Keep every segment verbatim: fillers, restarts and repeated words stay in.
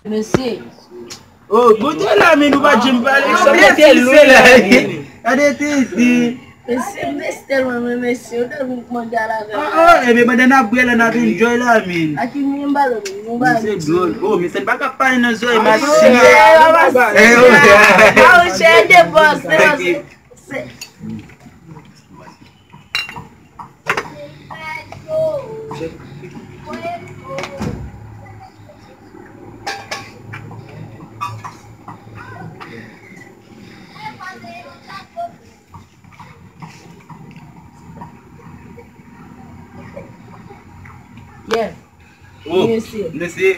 Mesye. Oh, bon, te la, men nou pa janm pale. Sa mete lou la. Gade tete. Mesye, mesye, mwen, men mesye, yo te vin manje a la Oh, oh, ebe pandan n ap bwè la, n ap enjoy la, men. Aki mwen balo, mwen balo. Se dwòl. Oh, men se pa ka pale nan zòrèy, Ah, masiye. Ah, chè, de bòs, de bòs. Se Yeah. Oh, Mesye. Mesye.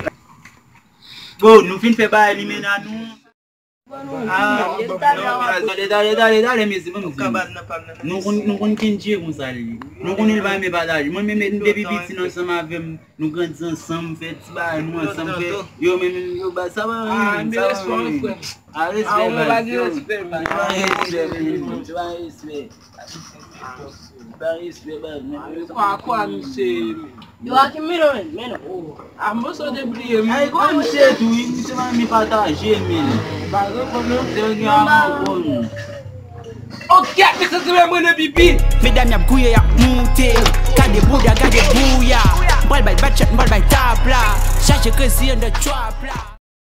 Bon, nou fin fè bagay limena nou. Ah, non, tale, tale, tale, tale, mesye, ban m di. Nou konn, nou konn Kendje konsa li. Nou konn li pa renmen pataje. Mwen menm, depi piti, nou ansanm avè m, nou grandi ansanm, fè ti bagay nou ansanm, fè. Yo, men, men, yo, ba, sa pa renmen, sa pa renmen. Ah, respè, baz. Yo, respè, men, yo, respè. Ba respè, baz. Kwa, kwa, misye ye, men. Yo, Akim, men non, men, men non. Oh. Ah, mwen sot te bliye, men. Ay, kwa, misye tou, wi, misye pa renmen pataje, men. Pa gen pwoblèm. Se yon gen amò, bon. Ok, misye se mwen, mwen, pipi. Medam y ap gouye, y ap moute. Gade bouda, gade bouya. M pral bay bad shot, m pral bay tap la. Chache krezi anndan trap la.